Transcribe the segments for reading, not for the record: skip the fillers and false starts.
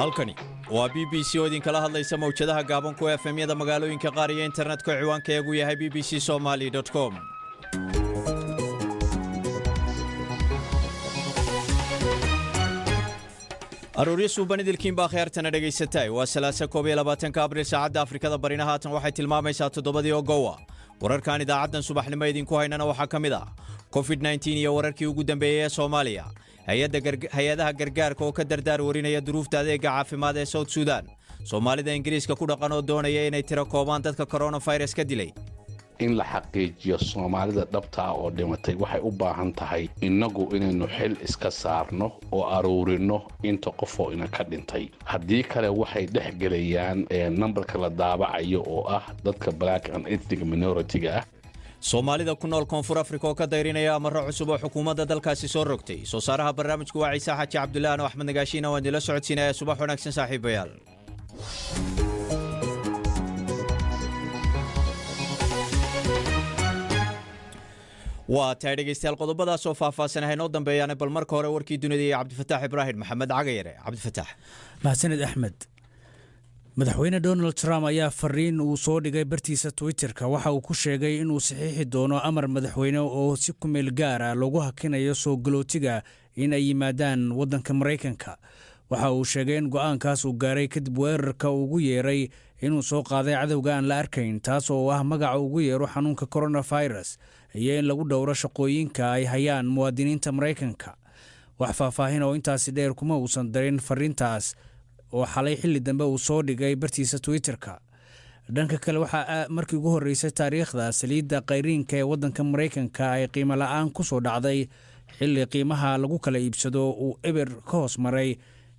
Halkani waa BBC oo idinkala hadlaysa mawjadaha gaaban, ku FM-yada magaalooyinka qaar iyo internetka, ciwaankayagu yahay bbcsomaly.com. Arooryo suuban idilkiinbaa kheertana dhegaysatay. Waa Salaasa, 21-ka Abriil. Saacadda Afrikada Barina haatan waxay tilmaamaysaa 7-dii oo gowa. Wararkan idaacaddan subaxnimo idinku haynana waxaa ka mid ah COVID iyo wararkii ugu dambeeyey ee Soomaaliya, hay-adaha gargaarka oo ka dardaar warinaya duruufta adeega caafimaad ee South Sudan, Soomaalida Ingiriiska ku dhaqan oo doonaya inay tiro koobaan dadka koronafirus ka dilay. In la xaqiijiyo Soomaalida dhabta ah oo dhimatay waxay u baahan tahay innagu inaynu xil iska saarno oo aruurinno inta qofoo ina ka dhintay. Haddii kale waxay dhex gelayaan nambarka la daabacayo oo ah dadka black and ethnic minority-ga ah. Soomaalida ku nool Koonfur Afrika oo ka dayrinaya amarro cusub oo xukuumadda dalkaasi soo rogtay. Soo saaraha barnaamijku waa Ciise Xaaji Cabdullahan oo Axmed Nagaashiina waan idinla socodsiinaya. Subax wanaagsan, saaxiibayaal. Waa tahay, dhegaystayaal, qodobadaas oo faahfaahsan haynoo dambeeyaane, bal marka hore warkii dunida iyo Cabdifataax Ibraahim Maxamed Cagayare. Cabdifataax. Mahadsaned, Axmed. Madaxweyne Donald Trump ayaa fariin uu soo dhigay bartiisa Twitterka waxa uu ku sheegay inuu saxiixi doono amar madaxweyne oo si kumeel gaar ah loogu hakinayo soo galootiga in ay yimaadaan waddanka Maraykanka. Waxa uu sheegay in go'aankaas uu gaaray kadib weerarka ugu yeeray inuu soo qaaday cadowga aan la arkayn, taas oo ah magaca ugu yeero xanuunka coronavirus, iyo in lagu dhowro shaqooyinka ay hayaan muwaadiniinta Maraykanka. Wax faahfaahin oo intaasi dheer kuma uusan darin fariintaas oo xalay xilli dambe uu soo dhigay bartiisa Twitterka. Dhanka kale, waxaa markii ugu horreysay taariikhda saliidda qayriinka ee waddanka Maraykanka ay qiimo la'aan ku soo dhacday, xilli qiimaha lagu kala iibsado uu eber ka hoos maray,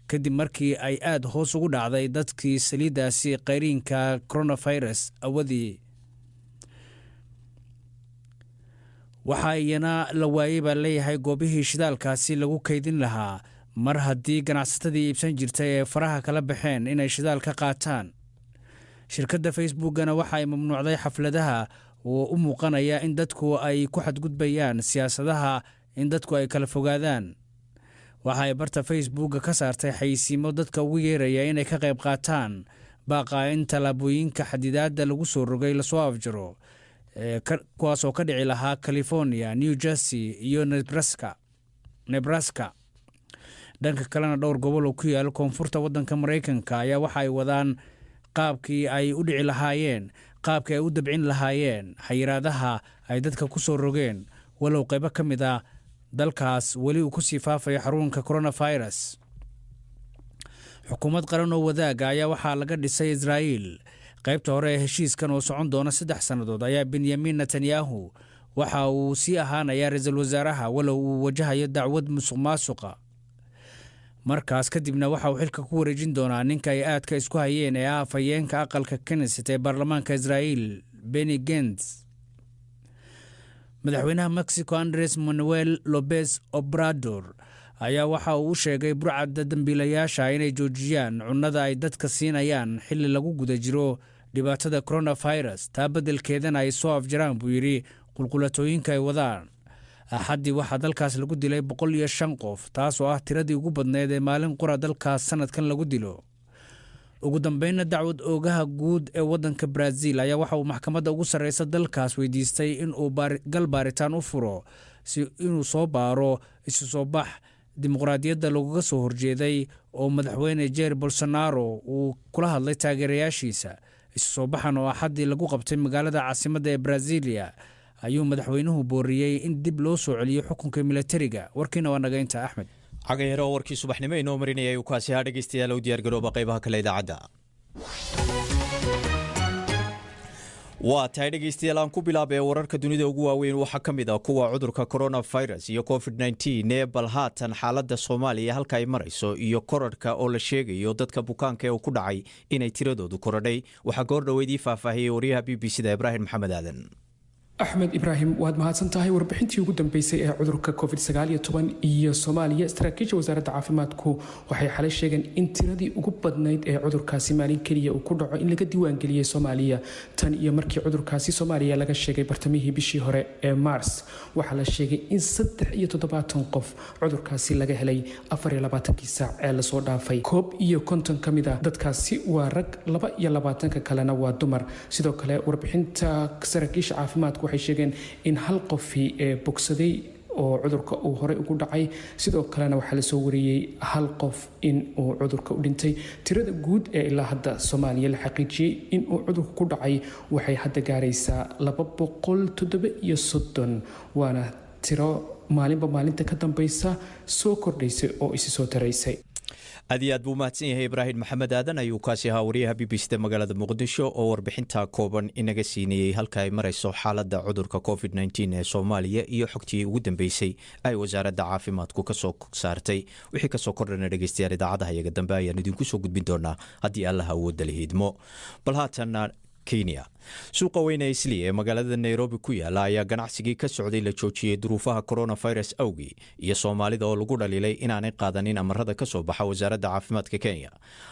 kadib markii ay aada hoos ugu dhacday dadkii saliiddaasi qayriinka coronavirus awadii. Waxaa iyana la waayey, baa leeyahay, goobihii shidaalkaasi lagu kaydin lahaa, mar haddii ganacsatadii iibsan jirtay ee faraha kala baxeen inay shidaal ka qaataan. Shirkadda Facebookana waxa ay mamnuucday xafladaha oo u muuqanaya in dadku ay ku xadgudbayaan siyaasadaha in dadku ay kala fogaadaan. Waxa ay barta Facebooka ka saartay xayisiimo dadka ugu yeeraya inay ka qayb qaataan baaqa in tallaabooyinka xadidaadda lagu soo rogay lasoo afjaro, kuwaas oo ka dhici lahaa California, New Jersey iyo Nebraska. Dhanka kalena, dhowr gobol oo ku yaal koonfurta waddanka Maraykanka ayaa waxa ay wadaan qaabkii ay u dhici lahaayeen, qaabkii ay u dabcin lahaayeen xayiraadaha ay dadka ku soo rogeen, walow qaybo ka mid a dalkaas weli uu kusii faafayo xanuunka coronavirus. Xukuumad qaran oo wadaaga ayaa waxaa laga dhisay Israa'iil. Qaybta hore ee heshiiskan oo socon doona 3 sannadood ayaa Benyamin Netanyahu waxa uu sii ahaanayaa ra-iisul wasaaraha, walow uu wajahayo dacwad musuq maasuqa. Markaas kadibna waxa uu xilka ku wareejin doonaa ninka ay aadka isku hayeen ee ah afhayeenka aqalka Knesset ee baarlamaanka Israa'iil, Benny Gantz. Madaxweynaha Mexico, Andres Manuel Lopez Obrador, ayaa waxa uu u sheegay burcadda dambiilayaasha inay joojiyaan cunnada ay dadka siinayaan xilli lagu guda jiro dhibaatada coronavirus, taa beddelkeedana ay soo afjaraan, buu yidhi, qulqulatooyinka ay wadaan. Axaddii waxaa dalkaas lagu dilay 105 qof, taas oo ah tiradii ugu badneyd ee maalin qura dalkaas sanadkan lagu dilo. Ugu dambeynna, dacwad oogaha guud ee waddanka Brazil ayaa waxa uu maxkamadda ugu sarreysa dalkaas weydiistay inuu gal baaritaan u furo si inuu soo baaro isu soo bax dimuqraadiyadda loogaga soo horjeeday oo madaxweyne Jair Bolsonaro uu kula hadlay taageerayaashiisa. Isu soo baxan oo Axaddii lagu qabtay magaalada caasimadda ee Brazilia ayuu madaxweynuhu booriyey in dib loo soo celiyo xukunka militariga. Warkiina waa nagaynta, Axmed. Cagayaro oo warkii subaxnimo inoo marinayay uu kaasi ahaa. Dhegaystayaal, u diyaargarooba qaybaha kale idaacadda. Waa tahay, dhegaystayaal, aan ku bilaabee wararka dunida ugu waaweyn waxaa ka mid ah kuwa cudurka coronavirus iyo COVID ee bal haatan xaaladda Soomaaliya halka ay marayso iyo korarhka oo la sheegayo dadka bukaanka ee uu ku dhacay inay tiradoodu korodhay. Waxaa goor dhoweydii faahfaahiyey wariyaha BBC da, Ibraahim Maxamed Aadan. Axmed Ibraahim, waad mahadsan tahay. Warbixintii ugu dambeysay ee cudurka COVID iyo Soomaaliya, saraakiisha wasaaradda caafimaadku waxay xalay sheegeen in tiradii ugu badnayd ee cudurkaasi maalin keliya uu ku dhaco in laga diiwaangeliyey Soomaaliya tan iyo markii cudurkaasi Soomaaliya laga sheegay bartamihii bishii hore ee Maars. Waxaa la sheegay in 73 qof cudurkaasi laga helay 24-kii saac ee lasoo dhaafay. 51 ka mid a dadkaasi waa rag, 22-ka kalena waa dumar. Sidoo kale warbixinta saraakiisha caafimaadku waxay sheegeen in hal qofi ee bogsaday oo cudurka uu horey ugu dhacay. Sidoo kalena waxaa lasoo wariyey hal qof in uu cudurka u dhintay. Tirada guud ee ilaa hadda Soomaaliya la xaqiijiyey in uu cudurka ku dhacay waxay hadda gaaraysaa 237, waana tiro maalinba maalinta ka dambeysa soo kordhaysay oo isi soo taraysay. Aad iyo aad buu mahadsan yahay Ibraahim Maxamed Aadan ayuu kaasi ahaa, wariyaha BBC da magaalada Muqdisho, oo warbixinta kooban inaga siinayey halka ay marayso xaaladda cudurka COVID ee Soomaaliya iyo xogtii ugu dambeysay ay wasaaradda caafimaadku ka soo saartay. Wixii kasoo kordhana, dhegeystayaal, idaacadaha iyaga dambe ayaan idinku soo gudbin doonaa haddii Allaha awoodda la hiidmo. Bal haatanna Kenya. Suuqa weyne Isli ee magaalada Nairobi ku yaala ayaa ganacsigii ka socday la joojiyey duruufaha coronavirus awgii iyo Soomaalida oo lagu dhaliilay inaanay qaadanin amarada ka soo baxa wasaaradda caafimaadka Kenya.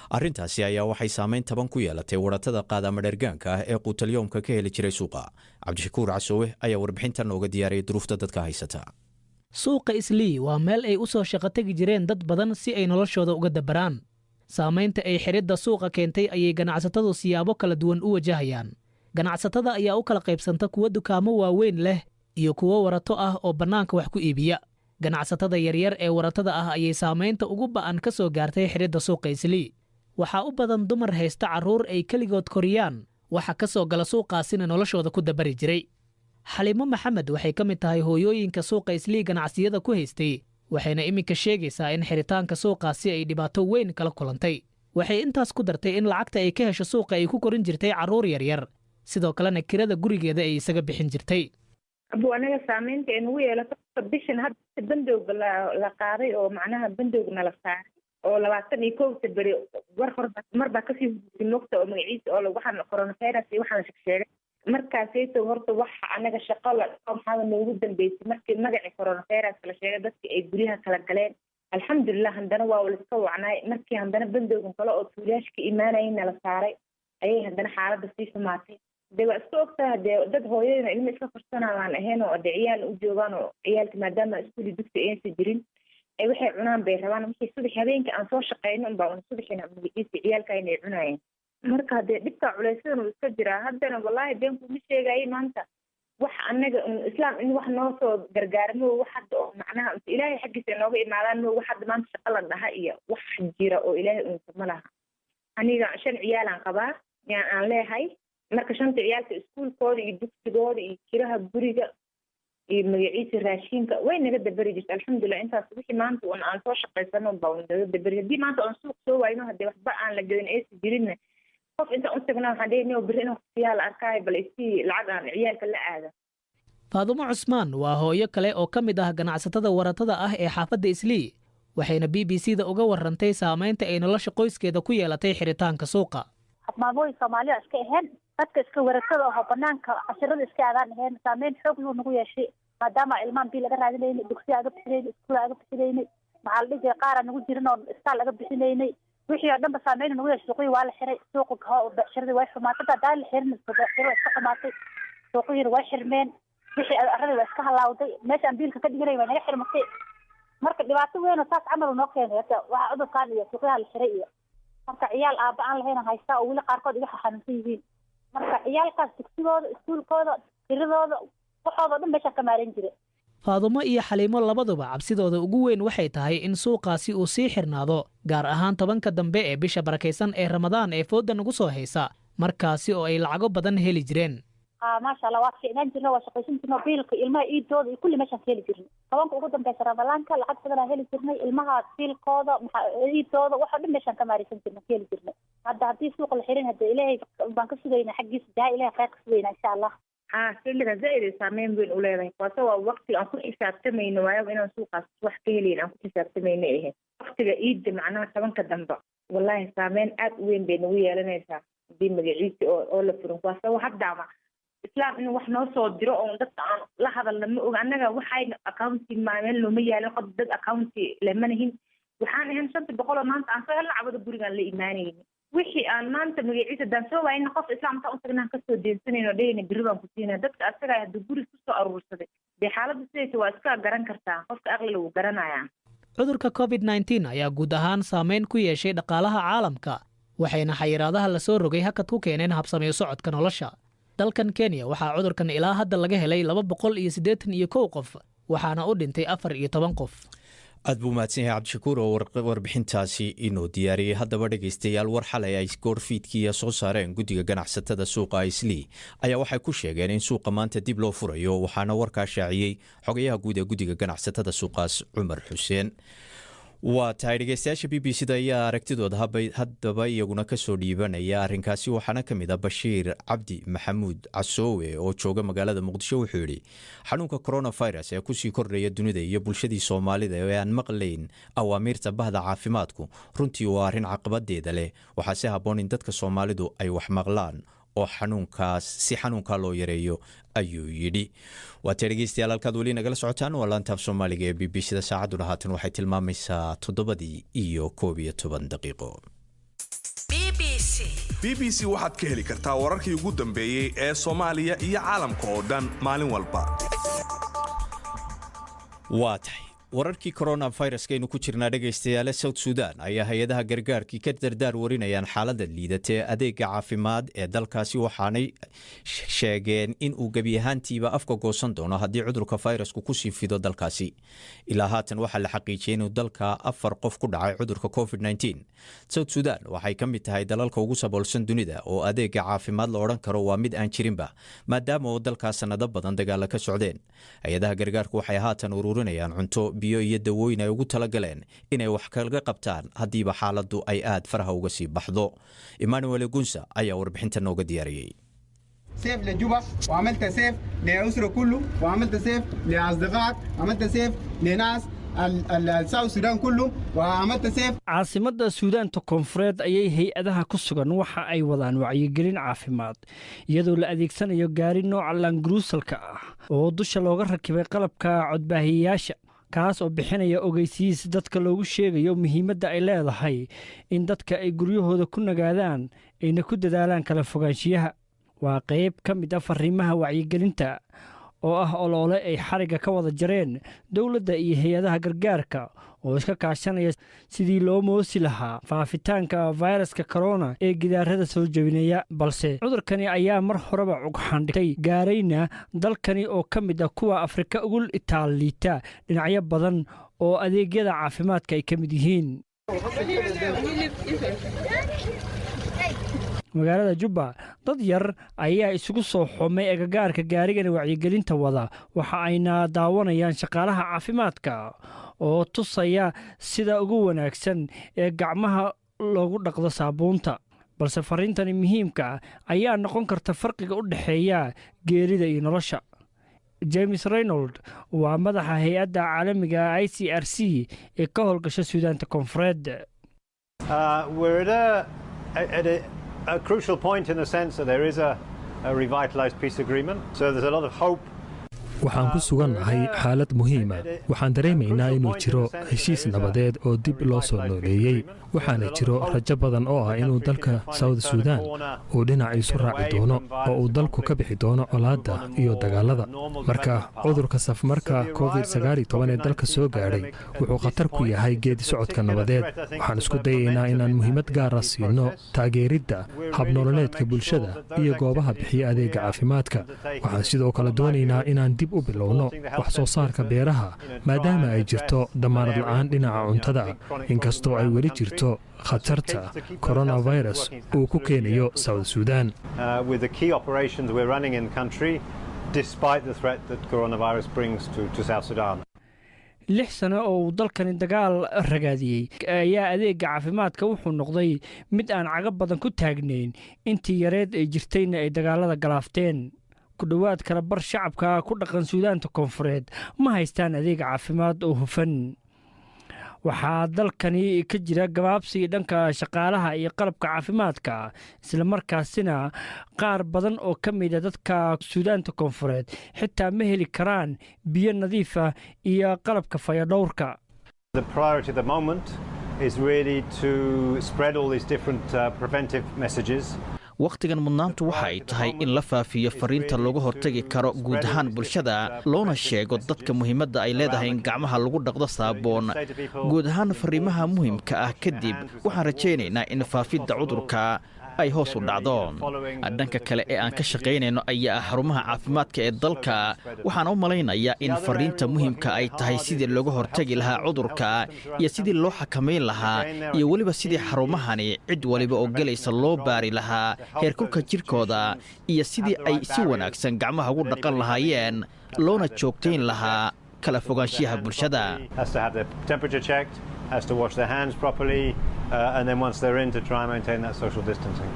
Arrintaasi ayaa waxay saameyn taban ku yeelatay waratada qaadama dhergaanka ah ee quutalyoomka ka heli jiray suuqa. Cabdishakuur Casoowe ayaa warbixintan nooga diyaariyay duruufta dadka haysata. Suuqa Islii waa meel ay u soo shaqo tegi jireen dad badan si ay noloshooda uga dabaraan. Saamaynta ay xidhidda suuqa keentay ayay ganacsatadu siyaabo kala duwan u wajahayaan. Ganacsatada ayaa u kala qaybsanta kuwo dukaamo waaweyn leh iyo kuwo warato ah oo bannaanka wax ku iibiya. Ganacsatada yaryar ee waratada ah ayay saamaynta ugu ba'an ka soo gaartay xidhidda suuqa Islii. Waxaa u badan dumar haysta carruur ay keligood koriyaan, waxa ka soo gala suuqaasina noloshooda ku dabari jiray. Xaliimo Maxamed waxay ka mid tahay hooyooyinka suuqa Islii ganacsiyada ku haystay, waxayna iminka sheegaysaa in xidhitaanka suuqaasi ay dhibaato weyn kala kulantay. Waxay intaas ku dartay in lacagta ay ka hesho suuqa ay ku korin jirtay carruur yaryar, sidoo kalena kirada gurigeeda ay isaga bixin jirtay. Abu, anaga saameynta ay nagu yeelato bishan hadda bandowga la qaaday oo macnaha bandowga nala saaray oo 21-ta beri war hor marbaa kasii hurusay mogta oo magaciisa oo waxaan coronavirus iyo waxaan sheegsheegay markaasayto. Horta wax anaga shaqo la maxaa noogu dambeysay markii magacii coronavirus la sheegay, dadki ay guryaha kala galeen. Alxamdulilah, haddana waa laiska wacnaay. Markii haddana bandowgan kale oo tuulayaasha ka imaanayay nala saaray ayay haddana xaaladda sii xumaatay. Dee waa iska ogtaha, dee dad hooyadana ilmo iska korsanayaan ahayn oo de ciyaal u joogaan oo ciyaalka maadaama iskuuli dugsi aysan jirin ay waxay cunaan bay rabaan. Wixii subax habeenkii aan soo shaqeyno unbaa un subaxina magaciisa ciyaalka inay cunayeen. Marka dee dhibka culeysyadan uu iska jiraa haddana, wallaahi been kuma sheegayay. Maanta wax anaga islaam in wax noo soo gargaarmo, wax hadda oo macnaha Ilaahay xaggiisa inooga imaadaan mo, wax hadda maanta shaqo la dhaha iyo wax jira oo Ilaahay unsa ma laha. Aniga shan ciyaalaan qabaa yaan aan leehay. Marka shanta ciyaalka iskuulkooda iyo dugsigooda iyo kiraha guriga iyo magaciisa raashinka way naga dabari jirta, alxamdulilah. Intaas wixii maanta un aan soo shaqaysano baa un naga dabari. Haddii maanta oon suuq soo waayno, haddii waxba aan la gadin aysa jirinna, qof intaan u tagna waxaan dhihi beri in waqtiyaa la arkaayo, bal isii lacag aan ciyaalka la aada. Faadumo Cusmaan waa hooyo kale oo ka mid ah ganacsatada waratada ah ee xaafadda Islii, waxayna BBC da uga warrantay saamaynta ay nolosha qoyskeeda ku yeelatay xidhitaanka suuqa. Maamooyin Soomaaliya iska ahayn, dadka iska waratada ahoo banaanka cashirada iska aadaan ahayn. Saameyn xoog luu nagu yeeshay maadaama ilmahan bii laga raadinaynay, dugsiya aga bixinaynay, iskuul aga bixinaynay, maxaa la dhihi jiray, qaar aan nagu jirin oo istaal aga bixinaynay. Wixii oo dhanba saameyn nagu yeeshay. Suuqyii waa la xiray, suuqa becshiradii way xumaatay. Hadda haddaan la xirin, beecshirada waa iska xumaatay, suuqyihiina way xirmeen, wixii arradii waa iska halaawday, meesha aan biilka ka dhiganay waa naga xirmatay. Marka dhibaato weyn oo saas camal noo keenay hadda waxaa cudurkaan iyo suuqyaha la xiray. Iyo marka ciyaal aaba aan lahayn haystaa oo weli qaarkood iga xanuunsan yihiin. Marka ciyaalkaas dugsigooda, iskuulkooda, tiradooda, waxooda dhan meeshaan ka maaran jira. Faadumo iyo Xaliimo labaduba cabsidooda ugu weyn waxay tahay in suuqaasi uu sii xirnaado, gaar ahaan 10-ka dambe ee bisha barakaysan ee Ramadaan ee foodda nagu soo haysa, markaasi oo ay lacago badan heli jireen. Maasha Allah, waa fiicnaan jirna, waa shaqaysan jirna, biilka ilmaha iidooda iyo kulli meeshaan ka heli jirnay. 10-ka ugu dambeysa Ramadaanka lacag badanaa heli jirnay. Ilmaha biilkooda, iidooda, waxoo dhan meeshaan ka maaraysan jirnay, ka heli jirnay. Hadda haddii suuqa la xirin, hadda Ilaahay baan ka sugaynaa xaggiisa jaha, Ilahay khayr ka sugaynaa, insha Allah. Ha, xilligan zaaid ay saameyn weyn u leedahay, waaso waa waqtiga aan ku xisaabtamayno waayo inaan suuqaas wax ka helayn aan ku xisaabtamayno ay ahayd waqtiga iidda, macnaha 10-ka dambe. Wallahi saameyn aad u weyn bay nagu yeelanaysaa hadii magaciisi oo la furin, kuwaas haddaaba Islaam inuu wax noo soo diro oo dadka aan la hadalna ma oga. Annaga waxayna accounti meel looma yaalin, qof dad accounti lemanahin. Waxaan ahayn 500 oo maanta aan soo helna cabada gurigaan la imaanayni. Wixii aan maanta magaciisa haddaan soo waayna, qof islaamka u tagnaan kasoo deensanayno, dhehayna berri baan ku siinaya. Dadka asaga hadduu guri kusoo aruursaday, dee xaaladda sidaysa waa iska garan kartaa, qofka aqliga wuu garanayaa. Cudurka COVID-19 ayaa guud ahaan saameyn ku yeeshay dhaqaalaha caalamka, waxayna xayiraadaha la soo rogay hakad ku keeneen habsameyo socodka nolosha. Dalkan Kenya waxaa cudurkan ilaa hadda laga helay 281 qof, waxaana u dhintay 14 qof. Aad buu mahadsan yahay Cabdishakuur oo warbixintaasi inuu diyaariyey. Haddaba dhegaystayaal, war xalay ay goorfiidkiiya soo saareen guddiga ganacsatada suuqa Islii ayaa waxay ku sheegeen in suuqa maanta dib loo furayo, waxaana warkaa shaaciyey xogayaha guud ee guddiga ganacsatada suuqaas, Cumar Xuseen. Waa tahay, dhegeystayaasha BBC da ayaa aragtidooda haddaba iyaguna kasoo dhiibanaya arrinkaasi. Waxaana ka mid ah Bashiir Cabdi Maxamuud Casoowe oo jooga magaalada Muqdisho. Wuxuu yidhi, xanuunka coronavirus ee kusii kordhaya dunida iyo bulshadii Soomaalida ee aan maqlayn awaamiirta bahda caafimaadku runtii waa arrin caqabadeeda leh. Waxaase habboon in dadka Soomaalidu ay wax maqlaan oo xanuunkaas si xanuunkaa loo yareeyo, ayuu yidhi. Waatee dhegeystayaal, halkaad weli nagala socotaan waa laantaaf Soomaaliga ee BBC da. Saacadduna haatan waxay tilmaamaysaa 7:11. BBC waxaad ka heli kartaa wararkii ugu dambeeyey ee Soomaaliya iyo caalamka oo dhan maalin walba. Waa tahay, wararkii coronaviruska aynu ku jirnaa, dhegaystayaale. South Sudan ayaa hay-adaha gargaarkii ka dardaar warinayaan xaaladda liidata ee adeega caafimaad ee dalkaasi, waxaanay sheegeen in uu gebi ahaantiiba afka goosan doono haddii cudurka fayrasku kusii fido dalkaasi. Ilaa haatan waxaa la xaqiijiyey inuu dalka afar qof ku dhacay cudurka COVID-19. South Sudan waxay ka mid tahay dalalka ugu saboolsan dunida oo adeega caafimaad la odhan karo waa mid aan jirinba, maadaama oo dalkaas sanado badan dagaala ka socdeen. Hay-adaha gargaarku waxay haatan ururinayaan cunto, biyo iyo dawooyin ay ugu talagaleen inay wax kaga qabtaan haddiiba xaaladdu ay aad faraha uga sii baxdo. Emmanuel Gunsa ayaa warbixinta nooga diyaariyey. save لجوبا وعملت save لأسرة كله وعملت save لأصدقائك، عملت save لناس ال South Sudan كله وعملت save. Caasimadda Suudaanta Koonfureed ayay hay-adaha ku sugan waxa ay wadaan wacyigelin caafimaad, iyadoo la adeegsanayo gaari nooca Land Cruiserka ah oo dusha looga rakibay qalabka codbaahiyeyaasha, kaas oo bixinaya ogeysiis dadka loogu sheegayo muhiimadda ay leedahay in dadka ay guryahooda ku nagaadaan ayna ku dadaalaan kala fogaanshiyaha. Waa qayb ka mid ah fariimaha wacyigelinta oo ah oloole ay xarigga ka wada jareen dowladda iyo hay-adaha gargaarka oo iska kaashanaya sidii loo moosi lahaa faafitaanka fayraska corona ee gidaarada soo jebinaya. Balse cudurkani ayaa mar horeba cugxandhigtay, gaarayna dalkani oo ka mid ah kuwa Afrika ugu itaal liita dhinacyo badan oo adeegyada caafimaadka ay ka mid yihiin. Magaalada Jubba dad yar ayaa isugu soo xumay agagaarka gaarigan wacyigelinta wada, waxa ayna daawanayaan shaqaalaha caafimaadka oo tusaya sida ugu wanaagsan ee gacmaha loogu dhaqdo saabuunta. Balse fariintani muhiimka ah ayaa noqon karta farqiga u dhexeeya geerida iyo nolosha. James Reynold waa madaxa hay-adda caalamiga ICRC ee ka howlgasha Suudaanta Koonfureed. A crucial point in the sense that there is a revitalized peace agreement. So there's a lot of hope. Waxaan ku sugannahay xaalad muhiima. Waxaan dareemaynaa inuu jiro heshiis nabadeed oo dib loo soo nooleeyey, waxaana jiro rajo badan oo ah inuu dalka South Sudan uu dhinac isu raaci doono oo uu dalku ka bixi doono colaadda iyo dagaalada. Marka cudurka safmarka COVID-19 ee dalka soo gaadhay wuxuu khatar ku yahay geedi socodka nabadeed. Waxaan isku dayaynaa inaan muhiimad gaara siino taageeridda habnololeedka bulshada iyo goobaha bixiya adeega caafimaadka. Waxaan sidoo kale doonaynaa inaan dib u bilowno wax soo saarka beeraha, maadaama ay jirto damaanad la'aan dhinaca cuntada, inkastoo ay weli jirto khatarta coronavirus uu ku keenayo South Sudan. With the key operations we're running in country, despite the threat that coronavirus brings to South Sudan. 6 sano oo uu dalkani dagaal ragaadiyey ayaa adeega caafimaadka wuxuu noqday mid aan cago badan ku taagnayn, intii yareed ay jirtayna ay dagaalada galaafteen. Ku dhowaad kala bar shacabka ku dhaqan Suudaanta Koonfureed ma haystaan adeeg caafimaad oo hufan. Waxaa dalkani ka jira gabaabsi dhanka shaqaalaha iyo qalabka caafimaadka, islamarkaasina qaar badan oo ka mida dadka Suudaanta Koonfureed xitaa ma heli karaan biyo nadiif ah iyo qalabka fayadhowrka. The priority at the moment is really to spread all these different preventive messages. Wakhtigan mudnaantu waxa ay tahay in la faafiyo fariinta looga hortegi karo guud ahaan bulshada, loona sheego dadka muhiimadda ay leedahay in gacmaha lagu dhaqdo saaboon, guud ahaan fariimaha muhiimka ah. Kadib waxaan rajaynaynaa in faafidda cudurka ay hoos u dhacdo. Dhanka kale ee aan ka shaqaynayno ayaa ah xarumaha caafimaadka ee dalka. Waxaan u malaynayaa in fariinta muhiimka ay tahay sidii looga hortagi lahaa cudurka iyo sidii loo xakamayn lahaa iyo weliba sidii xarumahani cid waliba oo gelaysa loo baari lahaa heerkulka jirkooda iyo sidii ay si wanaagsan gacmaha ugu dhaqan lahaayeen, loona joogtayn lahaa kala fogaanshiyaha bulshada. Has to have their temperature checked, has to wash their hands properly, and then once they're in, to try and maintain that social distancing.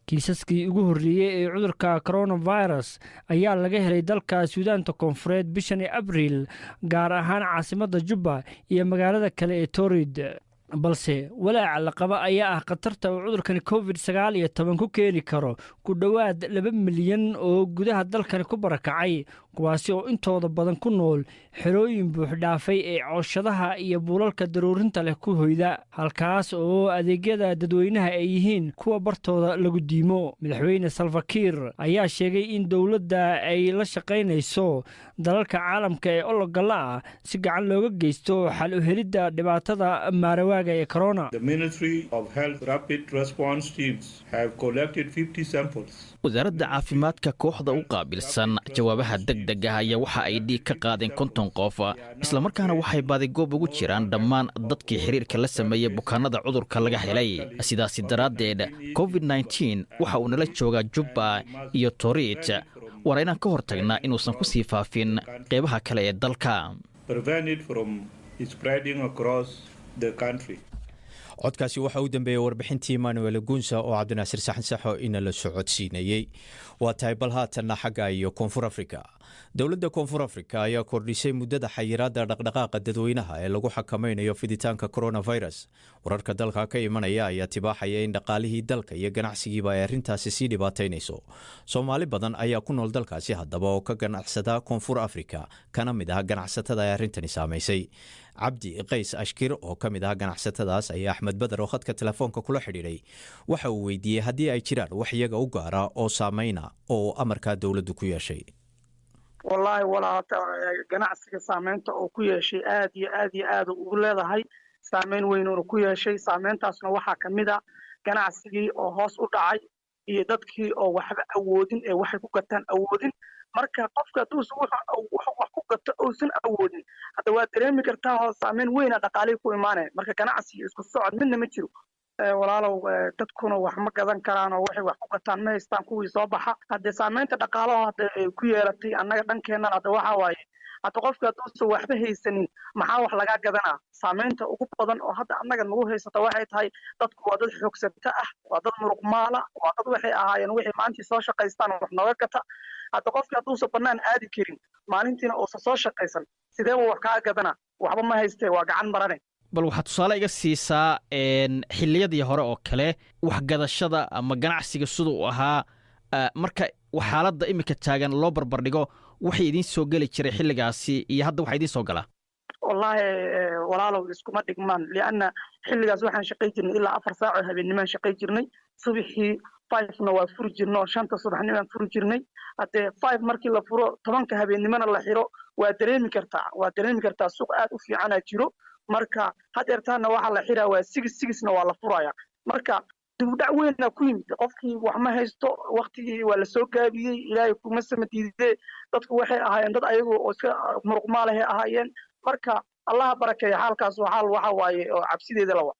Kiisaskii ugu horreeyey ee cudurka coronavirus ayaa laga helay dalka Suudaanta Koonfureed bishani Abriil, gaar ahaan caasimadda Jubba iyo magaalada kale ee Torid. Balse walaaca la qaba ayaa ah khatarta uu cudurkani COVID-19 ku keeni karo ku dhowaad 2 milyan oo gudaha dalkani ku barakacay, kuwaasi oo intooda badan ku nool xerooyin buuxdhaafay ee cooshadaha iyo buulalka daruurinta leh ku hoyda, halkaas oo adeegyada dadweynaha ay yihiin kuwa bartooda lagu diimo. Madaxweyne Salva Kiir ayaa sheegay in dowladda ay la shaqaynayso dalalka caalamka ee ologalla ah si gacan looga geysto xal u helidda dhibaatada maarawaaga ee corona. The Ministry of Health Rapid Response Teams have collected 50 samples. Wasaaradda caafimaadka kooxda u qaabilsan jawaabaha degdeg ah ayaa waxa ay dhiig ka qaadeen 50 qof, islamarkaana waxay baadigoob ugu jiraan dhammaan dadkii xiriirka la sameeyey bukaanada cudurka laga helay. Sidaasi daraaddeed, COVID-19 waxa uu nala joogaa Jubba iyo Toriit, waana inaan ka hortagnaa inuusan ku sii faafin qeybaha kale ee dalka. Prevent it from spreading across the country. Codkaasi waxaa u dambeeyey warbixintii Emmanuel Gunsa oo Cabdinaasir Saxan Saxo ina la socodsiinayey. Waa tahay, bal haatanna xagga iyo Koonfur Afrika. Dowladda Koonfur Afrika ayaa kordhisay muddada xayiraadda dhaqdhaqaaqa dadweynaha ee lagu xakamaynayo fiditaanka coronavirus. Wararka dalka ka imanaya ayaa tibaaxaya in dhaqaalihii dalka iyo ganacsigiiba ay arrintaasi sii dhibaataynayso. Soomaali badan ayaa ku nool dalkaasi haddaba oo ka ganacsada Koonfur Afrika, kana mid ah ganacsatada ay arrintani saamaysay. Cabdi Qays Ashkir oo ka mid ah ganacsatadaas ayaa Axmed Beder oo khadka telefoonka kula xidhiidhay waxa uu weydiiyey haddii ay jiraan wax iyaga u gaara oo saameyna oo amarkaa dowladdu ku yeeshay. Wallaahi walaata, ganacsiga saameynta oo ku yeeshay aad iyo aad iyo aad ugu leedahay, saameyn weynuuna ku yeeshay. Saameyntaasna waxaa ka mid a ganacsigii oo hoos u dhacay iyo dadkii oo waxba awoodin ee waxay ku gataan awoodin. Marka qofka hadduusan wuxuu wax ku gato uusan awoodin, hadda waa dareemi kartaa oo saameyn weyna dhaqaalihii ku imaanaya. Marka ganacsi iyo isku socod midna ma jiro, walaalow. Dadkuna wax ma gadan karaan oo waxay wax ku gataan ma haystaan kuwii soo baxa. Haddee saameynta dhaqaalaha hadda ay ku yeelatay annaga dhankeennan hadda waxaa waaye, hadda qofka hadduusan waxba haysanin, maxaa wax lagaa gadanaa? Saameynta ugu badan oo hadda annaga nagu haysata waxay tahay dadku waa dad xoogsata ah, waa dad muruqmaala, waa dad waxay ahaayeen wixii maalintii soo shaqaystaan wax nooga gata. Hadda qofkii hadduusan bannaan aadi karin, maalintiina uusan soo shaqaysan, sideeba wax kaa gadanaa? Waxba ma haystee, waa gacan marane. Bal waxaad tusaale iga siisaa xilliyadii hore oo kale waxgadashada ama ganacsiga sida uu ahaa, marka xaaladda iminka taagan loo barbardhigo, waxay idiin soo geli jiray xilligaasi iyo hadda waxa idiin soo galaa. Wallaahi walaalow, iskuma dhigmaan, lianna xilligaas waxaan shaqay jirnay ilaa 4 saac oo habeennimaan shaqay jirnay. Subaxii 5-na waa furi jirnay oo 5-ta subaxnimaan furi jirnay. Haddee 5 markii la furo, 10-ka habeennimona la xiro, waa dareemi kartaa, waa dareemi kartaa, suuq aad u fiicanaa jiro. Marka hadeertaana waxaa la xiraa waa 6, 6-na waa la furaya. Marka dibudhac weynaa ku yimid, qofkii wax ma haysto, waktigii waa lasoo gaabiyey. Ilaahay kuma sama diidee, dadku waxay ahaayeen dad ayagu oo iska muruqmaalahay ahaayeen. Marka Allaha barakeeya, xaalkaas waa xaal waxa waaye oo cabsideeda lawa.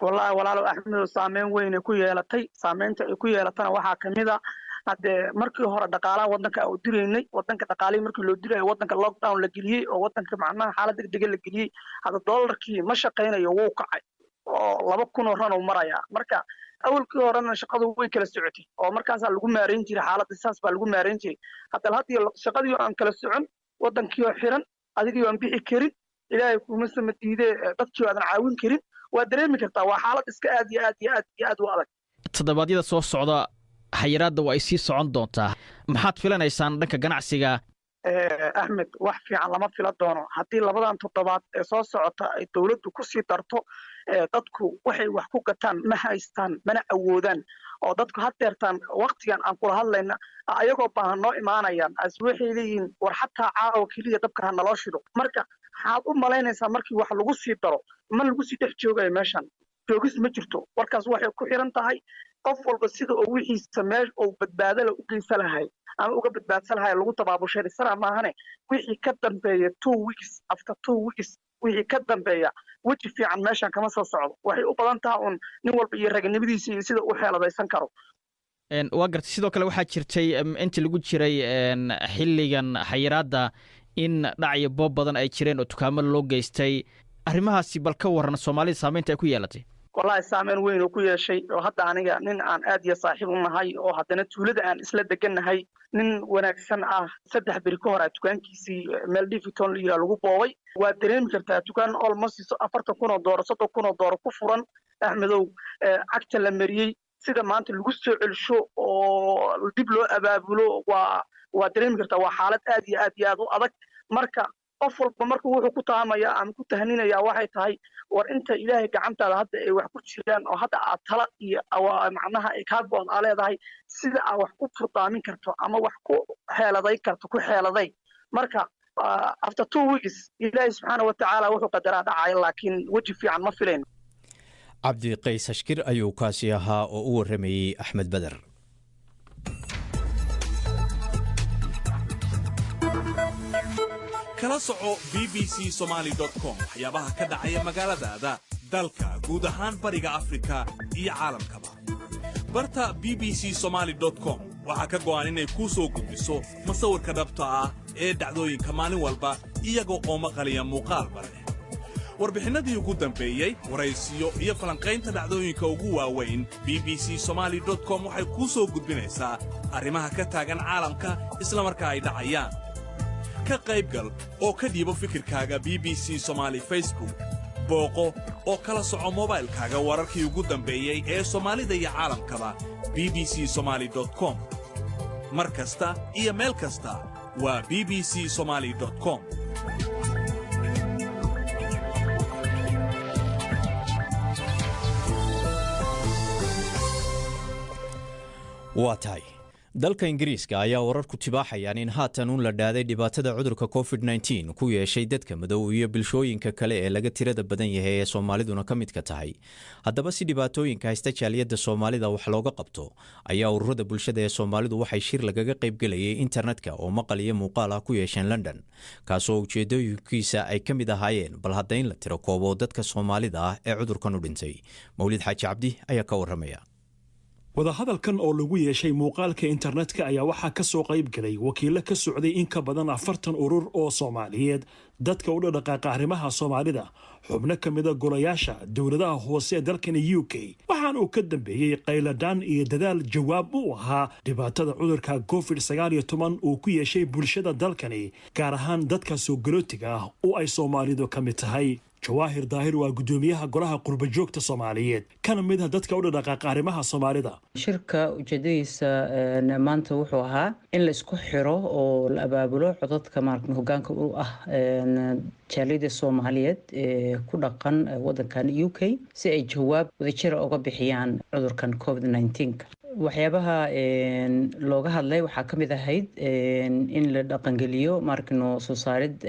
Wallaahi walaalow Axmedow, saameyn weynay ku yeelatay. Saameynta ay ku yeelatana waxaa kamid a, haddee markii hore dhaqaalaha waddanka aan u diraynay, waddanka dhaqaalihii markii loo dirayo, waddanka lockdown la geliyey oo waddanka macnaha xaalad degdega la geliyey, hadda doolarkii ma shaqaynayo, wuu kacay oo 2000 oo ran uu marayaa. Marka awalkii horena shaqadu way kala socotay oo markaasaa lagu maarayn jiray xaaladda, saas baa lagu maarayn jiray. Hadda haddii shaqadii aan kala socon, waddankii oo xiran, adigii aan bixi karin. Ilaahay kuma sama diidee, dadkii aadan caawin karin. Waa dareemi kartaa, waa xaalad iska aad iyo aad iyo aad iyo aad u adag. Toddobaadyada soo socda xayiraadda waa ay sii socon doontaa. Maxaad filanaysaan dhanka ganacsiga? Axmed, wax fiican lama fila doono haddii labadan toddobaad ee soo socota ay dowladdu ku sii darto. Dadku waxay wax ku gataan ma haystaan, mana awoodaan, oo dadku haddeertaan waktigan aan kula hadlayna ayagoo baahan noo imaanayaan as waxay leeyihiin, "War xataa caawa keliya dabka ha naloo shido." Marka maxaad u malaynaysaa markii wax lagu sii daro? Ma lagu sii dhex joogayo meeshan, joogis ma jirto. Warkaas waxay ku xiran tahay qof walba sida oo wixiisa meel uu badbaadala u geysa lahay ama uga badbaadsan lahay lagu tabaabushaysana maahane. Wixii ka dambeeya 2 weeks, after 2 weeks wixii ka dambeeya, weji fiican meeshan kama soo socdo. Waxay u badan taha uun nin walba iyo raganimadiisa iyo sida u xeeladaysan karo. Waa gartay. Sidoo kale waxaa jirtay intii lagu jiray xilligan xayiraadda in dhacyo boob badan ay jireen oo dukaamo loo geystay. Arrimahaasi bal ka warran, Soomaalida saameynta ay ku yeelatay. Wallahi, saameyn weyn oo ku yeeshay, oo hadda aniga nin aan aad iyo saaxiib u nahay oo haddana tuulada aan isla degannahay, nin wanaagsan ah, 3 beri ka hor a dukaankiisii meel Diviton la yidhaha lagu boobay. Waa dareemi kartaa, dukaan almost 40,000 oo dooro, 30,000 oo dooro ku furan, Axmedow, cagta la mariyey. Sida maanta lagu soo celsho oo dib loo abaabulo waa dareemi kartaa, waa xaalad aad iyo aad iyo aad u adag. Marka qof walba marka wuxuu ku tahamaya ama ku tahaninayaa waxay tahay, war inta Ilaahay gacantaada hadda ay wax ku jiraan oo hadda aad tala iyo macnaha ay kaa go-on aa leedahay, sida aad wax ku furdaamin karto ama wax ku xeeladay karto ku xeeladay. Marka after 2 weeks Ilaahay subxaana wa tacaala wuxuu qadaraa dhacaya, laakiin weji fiican ma filayn. Cabdi Qays Ashkir ayuu kaasi ahaa oo u warramayey Axmed Beder. Kala soco bbcsomali.com waxyaabaha ka dhacaya magaaladaada, dalka, guud ahaan Bariga Afrika iyo caalamkaba. Barta bbcsomali.com waxaa ka go'an inay kuu soo gudbiso masawirka dhabta ah ee dhacdooyinka maalin walba, iyaga oo maqaliya muuqaalba leh, warbixinnadii ugu dambeeyey, waraysiyo iyo falanqaynta dhacdooyinka ugu waaweyn. bbcsomali.com waxay kuu soo gudbinaysaa arrimaha ka taagan caalamka isla markaa ay dhacayaan. Ka qaybgal oo ka dhiibo fikirkaaga BBC Somali Facebook. Booqo oo kala soco mobaylkaaga wararkii ugu dambeeyey ee Soomaalida iyo caalamkaba bbcsomali.com. Mar kasta iyo meel kasta waa bbcsomali.com. Waa tahay. Dalka Ingiriiska ayaa wararku tibaaxayaan in haatan uun la dhaaday dhibaatada cudurka COVID-19 ku yeeshay dadka madow iyo bulshooyinka kale ee laga tirada badan yahay ee Soomaaliduna ka midka tahay. Haddaba, si dhibaatooyinka haysta jaaliyadda Soomaalida wax looga qabto, ayaa ururada bulshada ee Soomaalidu waxay shir lagaga qaybgelayay internetka oo maqal iyo muuqaal ah ku yeesheen London, kaasoo ujeedooyinkiisa ay ka mid ahaayeen bal hadda in la tiro koobo dadka Soomaalida ah ee cudurkan u dhintay. Mawlid Xaaji Cabdi ayaa ka warramaya. Wadahadalkan oo lagu yeeshay muuqaalka internetka ayaa waxaa ka soo qayb galay wakiillo ka socday in ka badan 40 urur oo Soomaaliyeed, dadka u dhaqaaqa arrimaha Soomaalida, xubno ka mida golayaasha dowladaha hoose ee dalkani UK. Waxaana uu ka dambeeyey qayladhaan iyo dadaal jawaab u ahaa dhibaatada cudurka COVID-19 uu ku yeeshay bulshada dalkani, gaar ahaan dadka soo galootiga ah oo ay Soomaalidu ka mid tahay. Jawaahir Daahir waa guddoomiyaha golaha qurbajoogta Soomaaliyeed, kana mid ah dadka u dhaqaaqa arrimaha Soomaalida. Shirka ujeedadiisa maanta wuxuu ahaa in la isku xiro oo la abaabulo codadka maarata hogaanka u ah jaaliyada Soomaaliyeed ee ku dhaqan wadankan UK, si ay jawaab wadajira uga bixiyaan cudurkan COVID-19. Waxyaabaha looga hadlay waxaa ka mid ahayd in la dhaqangeliyo maarkino soo saarid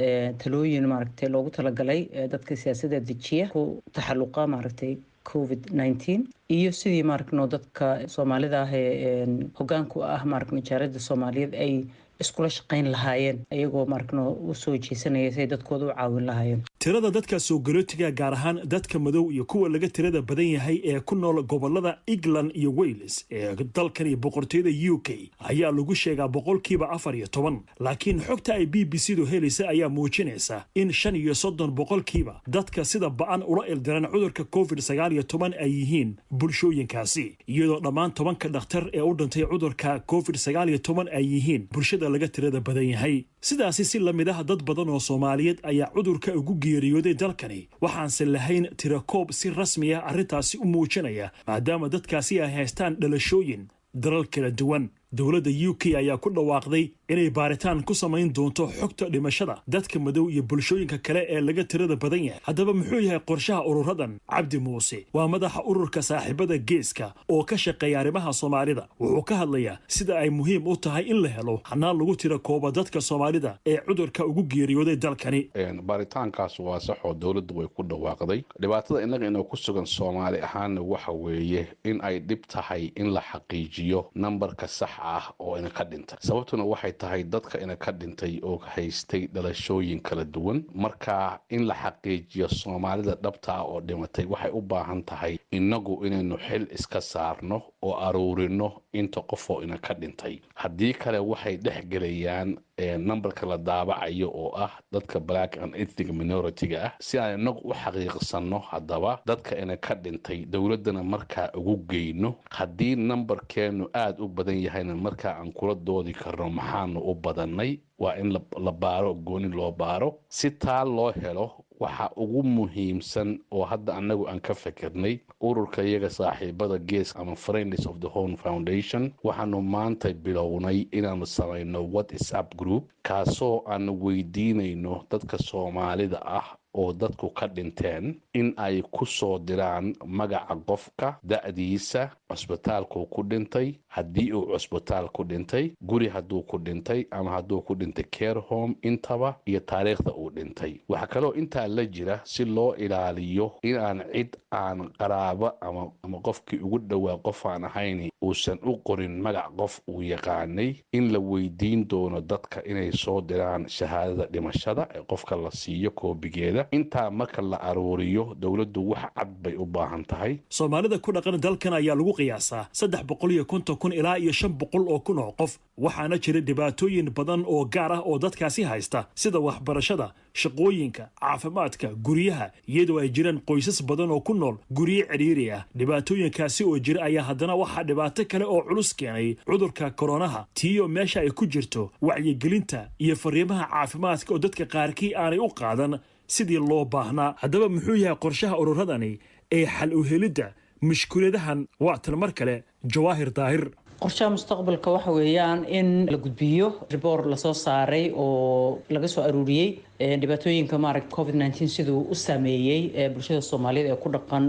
talooyin maaragtay loogu talagalay dadka siyaasadda dejiya ku taxalluqa maaragtay COVID-19, iyo sidii maaragno dadka Soomaalida ah ee hogaanku ah maaragno jaaliyada Soomaaliyeed ay iskula shaqayn lahaayeen, ayagoo maaragno u soo jeesanaya si ay dadkooda u caawin lahaayeen. Tirada dadka soo galootiga, gaar ahaan dadka madow iyo kuwa laga tirada badan yahay ee ku nool gobolada England iyo Wales ee dalkan iyo boqortooyada UK, ayaa lagu sheegaa 14%. Laakiin xogta ay BBC du helaysa ayaa muujinaysa in 35% dadka sida ba'an ula ildiran cudurka COVID-19 ay yihiin bulshooyinkaasi, iyadoo dhammaan 10-ka dhakhtar ee u dhintay cudurka COVID-19 ay yihiin bulshada bulshada laga tirada badan yahay. Sidaasi si la mid ah, dad badan oo Soomaaliyeed ayaa cudurka ugu geeriyooday dalkani, waxaanse lahayn tirakoob si rasmi ah arrintaasi u muujinaya, maadaama dadkaasi ay haystaan dhalashooyin dalal kala duwan. Dowladda UK ayaa ku dhawaaqday inay baaritaan ku samayn doonto xogta dhimashada dadka madow iyo bulshooyinka kale ee laga tirada badan yahay. Haddaba, muxuu yahay qorshaha ururadan? Cabdi Muuse waa madaxa ururka Saaxiibada Geeska oo ka shaqeeya arrimaha Soomaalida. Wuxuu ka hadlayaa sida ay muhiim u tahay in la helo xanaan lagu tira kooba dadka Soomaalida ee cudurka ugu geeriyooday dalkani. Baaritaankaas waa sax oo dowladdu way ku dhawaaqday. Dhibaatada innaga inoo ku sugan Soomaali ahaanna waxa weeye in ay dhib tahay in la xaqiijiyo nambarka sax ah oo ina ka dhintay. Sababtuna waxay tahay dadka ina ka dhintay oo haystay dhalashooyin kala duwan. Marka in la xaqiijiyo Soomaalida dhabta ah oo dhimatay waxay u baahan tahay innagu inaynu xil iska saarno oo aruurino inta qof oo ina ka dhintay. Haddii kale waxay dhex gelayaan nambarka la daabacayo oo ah dadka black and ethnic minority-ga ah. Si aan inagu u xaqiiqsanno haddaba dadka ina ka dhintay, dowladdana markaa ugu geyno, haddii nambarkeenu aada u badan yahayna markaa aan kula doodi karno maxaanu u badannay, waa in la baaro, gooni loo baaro. Si taa loo helo, waxa ugu muhiimsan oo hadda annagu aan ka fikirnay ururka iyaga Saaxiibada Gees ama Friends of the Horn Foundation, waxaanu maanta bilownay inaanu samayno WhatsApp group, kaasoo aanu weydiinayno dadka Soomaalida ah oo dadku ka dhinteen in ay ku soo diraan magaca qofka, da'diisa, cusbitaalkuu ku dhintay haddii uu cusbitaal ku dhintay, guri hadduu ku dhintay ama hadduu ku dhintay care home intaba, iyo taariikhda uu dhintay. Waxaa kaloo intaa la jira, si loo ilaaliyo inaan cid aan qaraabo ama qofkii ugu dhowaa qof aan ahayn uusan u qorin magac qof uu yaqaanay, in la weydiin doono dadka inay soo diraan shahaadada dhimashada ee qofka la siiyo koobigeeda. Intaa marka la aruuriyo, dowladdu wax cad bay u baahan tahay. Soomaalida ku dhaqan dalkan ayaa lagu qiyaasaa 350,000 ilaa iyo 500,000 oo qof, waxaana jira dhibaatooyin badan oo gaar ah oo dadkaasi haysta, sida waxbarashada, shaqooyinka, caafimaadka, guryaha, iyadoo ay jiraan qoysas badan oo ku nool guryo cidhiiri ah. Dhibaatooyinkaasi oo jira ayaa haddana waxaa dhibaato kale oo culus keenay cudurka koronaha, tiiyo meesha ay ku jirto wacyigelinta iyo fariimaha caafimaadka oo dadka qaarkii aanay u qaadan sidii loo baahnaa. Haddaba, muxuu yahay qorshaha ururadani ee xal u helidda mushkuladahan? Waa tan mar kale Jawaahir Daahir. Qorshaha mustaqbalka waxa weeyaan in la gudbiyo report lasoo saaray oo laga soo aruuriyey dhibaatooyinka maaragta COVID-19 siduu u saameeyey bulshada Soomaaliyeed ee ku dhaqan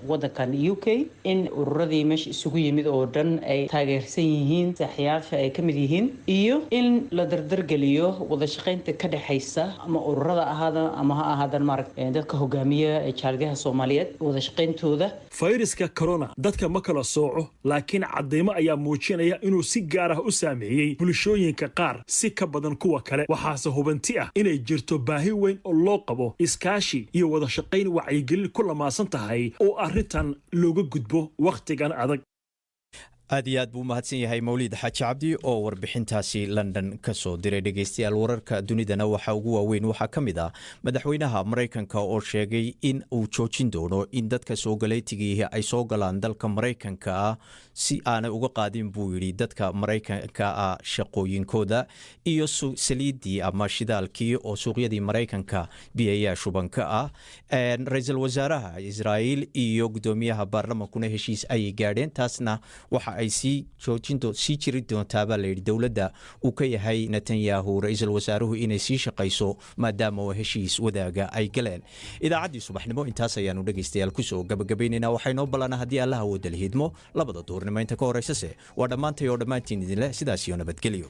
wadankan UK, in ururadii meesha isugu yimid oo dhan ay taageersan yihiin, saaxiyaasha ay ka mid yihiin, iyo in la dardargeliyo wada shaqaynta ka dhexaysa ama ururada ahaada ama ha ahaadan maaragta dadka hogaamiya jaaliyadaha Soomaaliyeed wada shaqayntooda. Fayraska corona dadka ma kala sooco, laakiin cadeymo ayaa muujinaya inuu si gaar ah u saameeyey bulshooyinka qaar si ka badan kuwa kale. Waxaase hubanti ah inay jirto baahi weyn oo loo qabo iskaashi iyo wada shaqayn wacyigelin ku lamaasan tahay oo arrintan looga gudbo wakhtigan adag. Aad iyo aad buu umahadsan yahay Mawliid Xaaji Cabdi oo warbixintaasi London ka soo diray. Dhegeystayaal, wararka dunidana waxa ugu waaweyn waxaa ka mid ah madaxweynaha Maraykanka oo sheegay in uu joojin doono in dadka soo galeytigiihi ay soo galaan dalka Maraykanka ah, si aanay uga qaadin, buu yidhi, dadka Maraykanka ah shaqooyinkooda, iyo saliiddii ama shidaalkii oo suuqyadii Maraykanka biyayaa shubanka ah. Ra-iisul wasaaraha Israa'iil iyo guddoomiyaha baarlamankuna heshiis ayay gaadheen, taasna waxa ay sii joojin sii jiri doontaabaa layidhi dowladda uu ka yahay Netanyahu ra-iisul wasaaruhu inay sii shaqayso, maadaama oo heshiis wadaaga ay galeen. Idaacaddii subaxnimo intaas ayaanu dhegaystayaal kusoo gabagabaynaynaa. Waxay noo ballanaa haddii Allaha wada la hidmo 2da duhurnimo. Inta ka horeysase waa dhammaantay oo dhammaantiin idinleh sidaas iyo nabadgelyo.